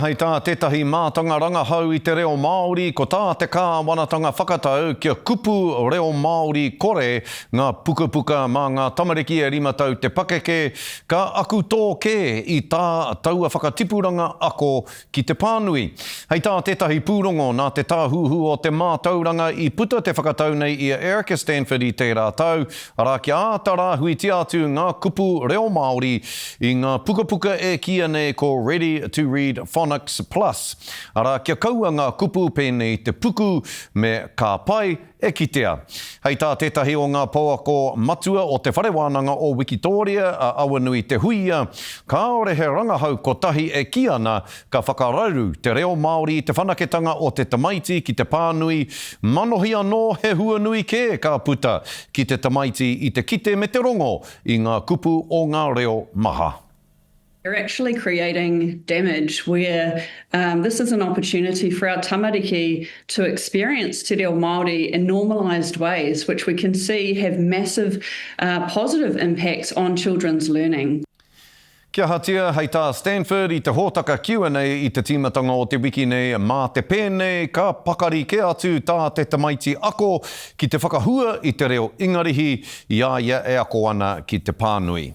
Hei tā tētahi mātanga rangahau i te reo Māori, ko tā te kāwanatanga whakatau kia kupu reo Māori kore ngā pukapuka mā ngā tamariki e rima tau te pakeke, ka akutō kē i tā taua whakatipuranga ako ki te pānui. Hei tā tētahi pūrongo nā te Tāhuhu o te Mātauranga i puta te whakatau nei i a Erica Stanford i tērā tau, arā kia āta rāhuitia atu ngā kupu reo Māori i ngā pukapuka e kīia nei ko Ready to Read Phonics Plus, arā kia kaua ngā kupu pēnei te puku me ka pai e kitea. Hei tā tētahi o ngā pouako matua o Te Whare Wānanga o Wikitōria, a Awanui Te Huia, kāore he rangahau kotahi e kī ana ka whakararu te reo Māori i te whanaketanga o te tamaiti ki te pānui, manohi anō he hua nui kē ka puta ki te tamaiti i te kite me te rongo i ngā kupu o ngā reo maha. You're actually creating damage where this is an opportunity for our tamariki to experience te reo Māori in normalised ways which we can see have massive positive impacts on children's learning. Kia ahatia, hei tā Stanford i te hōtaka Q&A i te tīmatanga o te wiki nei, mā te pēnei ka pakari kē atu tā te tamaiti ako ki te whakahua i te reo Ingarihi i a ia e ako ana ki te pānui.